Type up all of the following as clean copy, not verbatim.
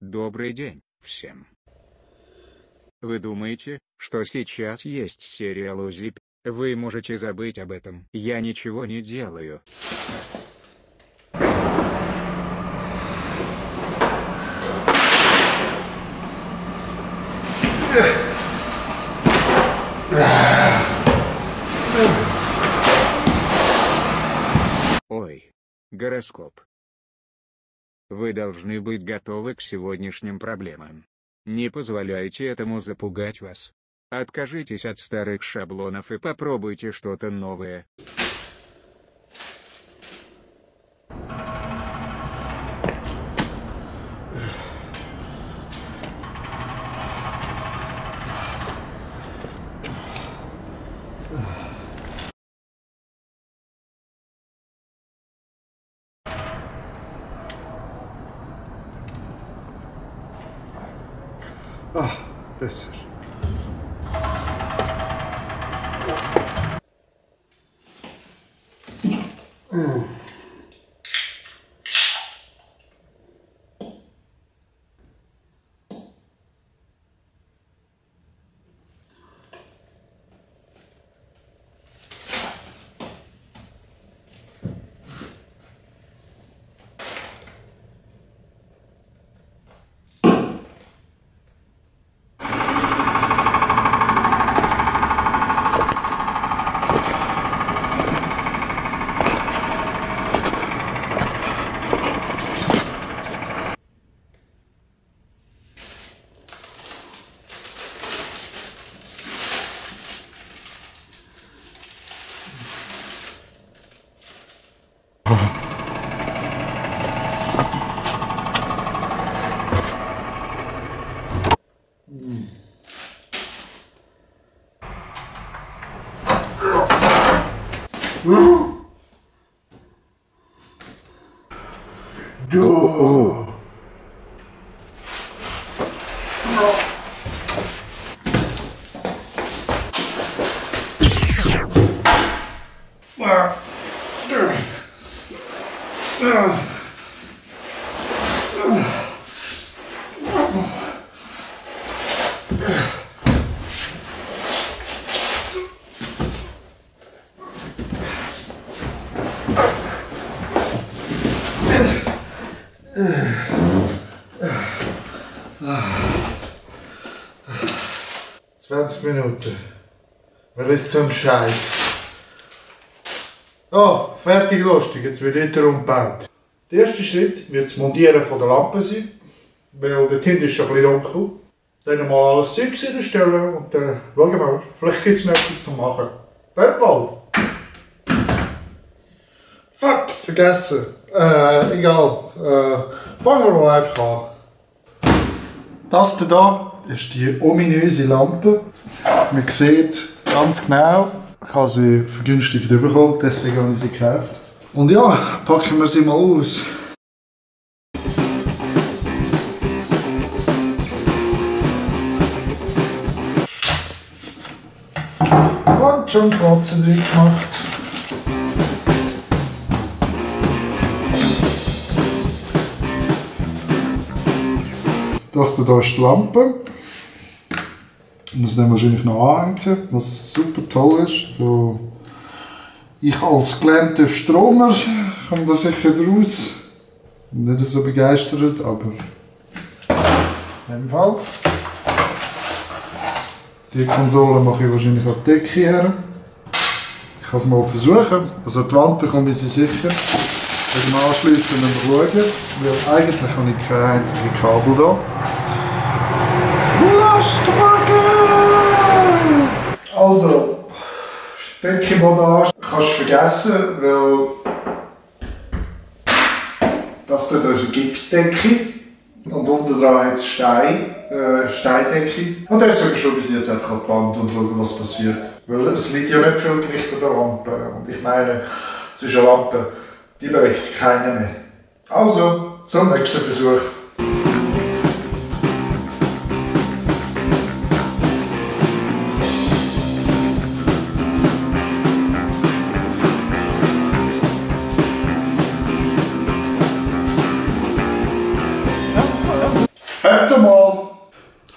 Добрый день всем. Вы думаете, что сейчас есть сериал Узип? Вы можете забыть об этом. Я ничего не делаю. Ой, гороскоп. Вы должны быть готовы к сегодняшним проблемам. Не позволяйте этому запугать вас. Откажитесь от старых шаблонов и попробуйте что-то новое. Besser. Oh. Minuten. Wer ist so ein Scheiß? Oh, fertig lustig, jetzt wird wieder umgebaut. Der erste Schritt wird das Montieren von der Lampe sein, weil dort hinten ist schon ein bisschen dunkel. Dann mal alles Zeug reinstellen und dann schauen wir mal, vielleicht gibt es noch etwas zu machen. Bergwald! Fuck, vergessen. Egal. Fangen wir mal einfach an. Das hier ist die ominöse Lampe. Man sieht ganz genau, ich habe sie vergünstigt bekommen, deswegen habe ich sie gekauft. Und ja, packen wir sie mal aus. Und schon Platzen drin gemacht. Das hier ist die Lampe. Ich muss dann wahrscheinlich noch anhängen, was super toll ist. So, ich als gelernter Stromer komme da sicher draus. Nicht so begeistert, aber in dem Fall. Die Konsole mache ich wahrscheinlich an die Decke her. Ich kann es mal versuchen. Also die Wand bekomme ich sie sicher. Wegen dem Anschliessen müssen wir schauen, weil eigentlich habe ich kein einziges Kabel hier. Lastwagen! Also, Deckenmontage kannst du vergessen, weil das hier ist eine Gipsdecke und unten dran hat es Steindecke. Und deswegen schaue ich jetzt einfach an die Wand und schaue, was passiert. Weil es liegt ja nicht viel Gewicht an der Lampe. Und ich meine, es ist eine Lampe, die bewegt keiner mehr. Also, zum nächsten Versuch.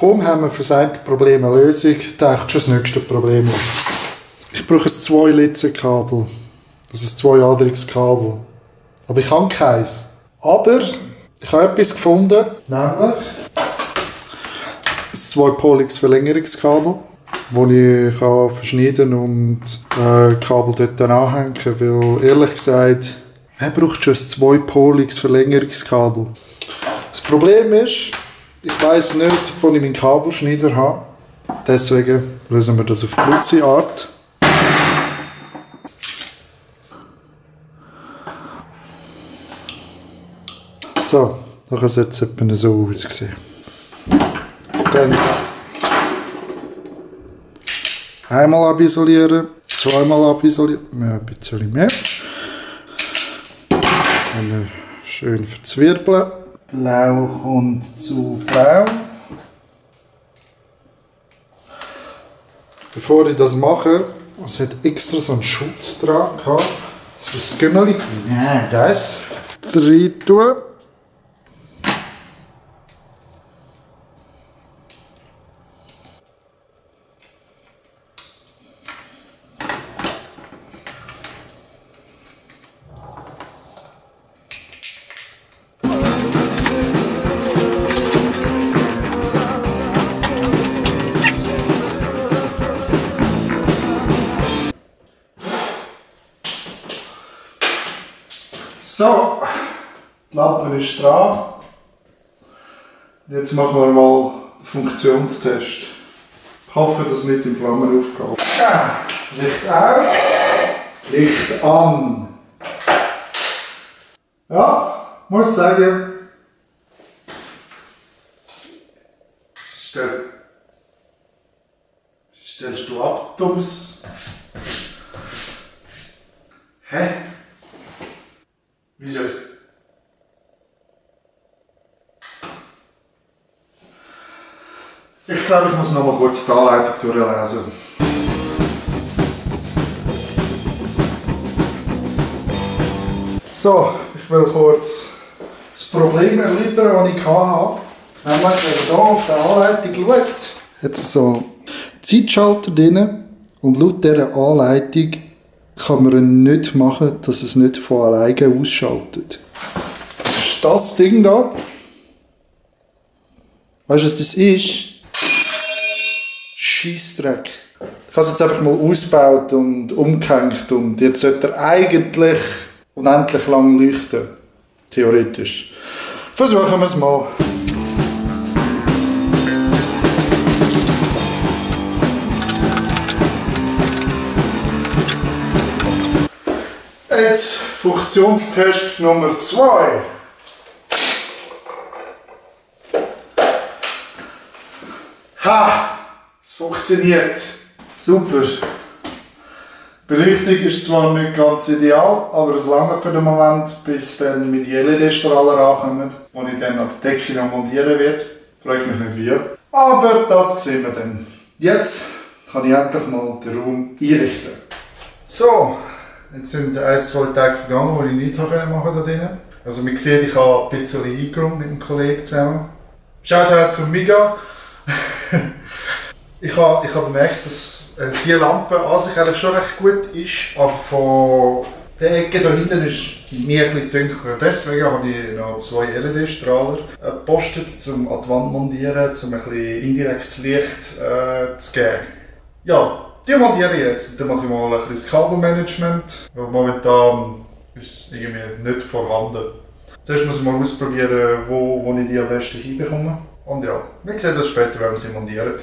Kaum haben wir für das eine Problem eine Lösung, taucht schon das nächste Problem auf. Ich brauche ein 2-Litzen-Kabel. Das ist ein 2-Adrungskabel. Aber ich habe keins. Aber ich habe etwas gefunden, nämlich ein 2-poliges Verlängerungskabel, das ich verschneiden und Kabel dort dann anhängen kann. Weil, ehrlich gesagt, wer braucht schon ein 2-poliges Verlängerungskabel? Das Problem ist, ich weiss nicht, wo ich meinen Kabelschneider habe. Deswegen lösen wir das auf die Luzi-Art. So, dann kann es jetzt etwa so aussehen. Dann einmal abisolieren, zweimal abisolieren, ja, ein bisschen mehr. Dann schön verzwirbeln. Blau kommt zu blau. Bevor ich das mache, es hat extra so einen Schutz dran gehabt. So ein Gümmeli. Ja, das. Rein tun. So, die Lampe ist dran. Jetzt machen wir mal den Funktionstest. Ich hoffe, dass nicht in Flammen aufgeht. Licht aus, Licht an. Ja, muss sagen, stellst du ab, Dummes. Hä? Wieso? Ich glaube, ich muss noch mal kurz die Anleitung durchlesen. So, ich will kurz das Problem erläutern, das ich hatte. Nämlich, wenn man hier auf der Anleitung schaut, hat es so einen Zeitschalter drin und laut dieser Anleitung kann man nicht machen, dass es nicht von alleine ausschaltet. Das ist das Ding da. Weißt du, was das ist? Scheissdreck. Ich habe es jetzt einfach mal ausgebaut und umgehängt und jetzt sollte er eigentlich unendlich lang leuchten. Theoretisch. Versuchen wir es mal. Jetzt Funktionstest Nummer 2. Ha! Es funktioniert. Super. Die Beleuchtung ist zwar nicht ganz ideal, aber es langt für den Moment, bis dann meine LED-Strahler ankommen, die ich dann an der Decke noch montieren werde. Frage mich nicht wie. Aber das sehen wir dann. Jetzt kann ich endlich mal den Raum einrichten. So. Jetzt sind 1-2 Tage vergangen, wo ich nichts machen konnte da drinnen. Also man sieht, ich habe ein bisschen eingeräumt mit einem Kollegen zusammen. Shoutout zu Miga. ich habe gemerkt, dass die Lampe an sich eigentlich schon recht gut ist, aber von der Ecke da hinten ist mir ein bisschen dunkler. Deswegen habe ich noch 2 LED-Strahler gepostet, um an die Wand montieren, um ein bisschen indirektes Licht zu geben. Ja. Die montiere ich jetzt. Dann mache ich mal ein bisschen das Kabelmanagement, weil momentan ist es irgendwie nicht vorhanden. Zuerst muss ich mal ausprobieren, wo ich die am besten hinbekomme. Und ja, wir sehen das später, wenn wir sie montieren.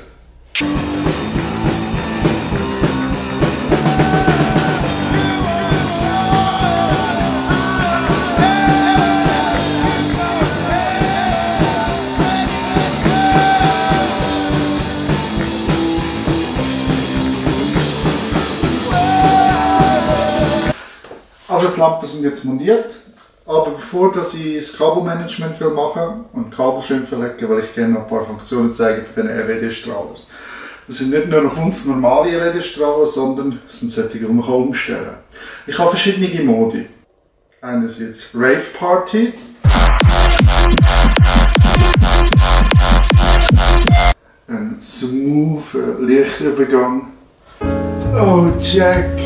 Also die Lampen sind jetzt montiert, aber bevor ich das Kabelmanagement machen will und Kabel schön verlegen, will ich gerne noch ein paar Funktionen zeigen von diesen LED-Strahlern. Das sind nicht nur noch ganz normale LED-Strahler, sondern es sind solche, die man umstellen kann. Ich habe verschiedene Modi. Einerseits Rave Party. smooth Lichtübergang. Oh Jack,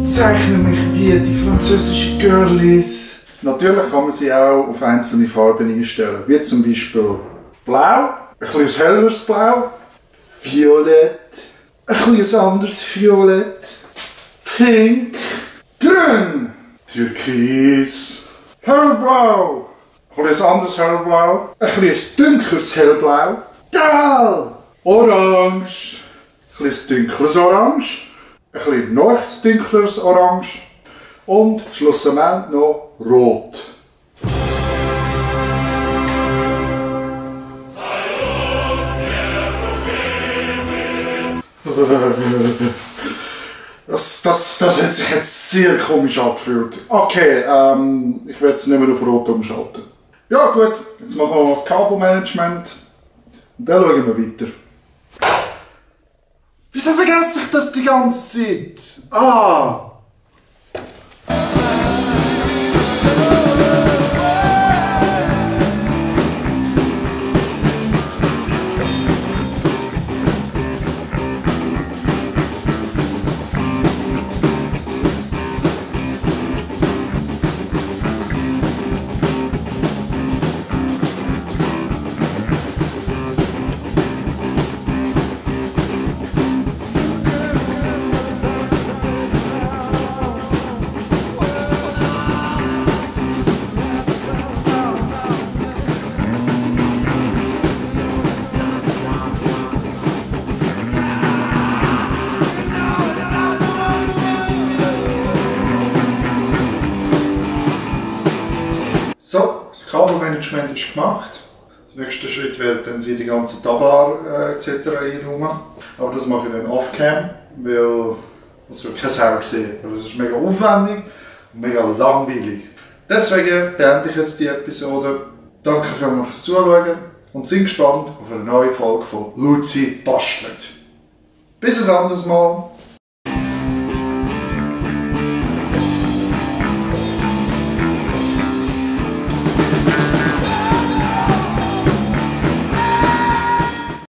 zeichne mich wie die französischen Girlies. Natürlich kann man sie auch auf einzelne Farben einstellen, wie zum Beispiel Blau, ein bisschen helleres Blau, Violett, ein bisschen anderes Violett, Pink, Grün, Türkis, Hellblau, ein bisschen anderes Hellblau, ein bisschen dunkleres Hellblau, Gelb, Orange, ein bisschen dunkleres Orange, ein bisschen noch dunkleres Orange und schlussendlich noch Rot. Das hat sich jetzt sehr komisch angefühlt. Okay, ich werde es nicht mehr auf Rot umschalten. Ja gut, jetzt machen wir mal das Kabelmanagement und dann schauen wir weiter. Wieso vergesse ich das die ganze Zeit? Ah! So, das Kabelmanagement ist gemacht. Der nächste Schritt wäre dann die ganzen Tablar etc. einräumen. Aber das mache ich dann off-cam, weil das wird keine Sau sehen. Weil das ist mega aufwendig und mega langweilig. Deswegen beende ich jetzt die Episode. Danke vielmals fürs Zuschauen und sind gespannt auf eine neue Folge von Luzi bastelt. Bis ein anderes Mal.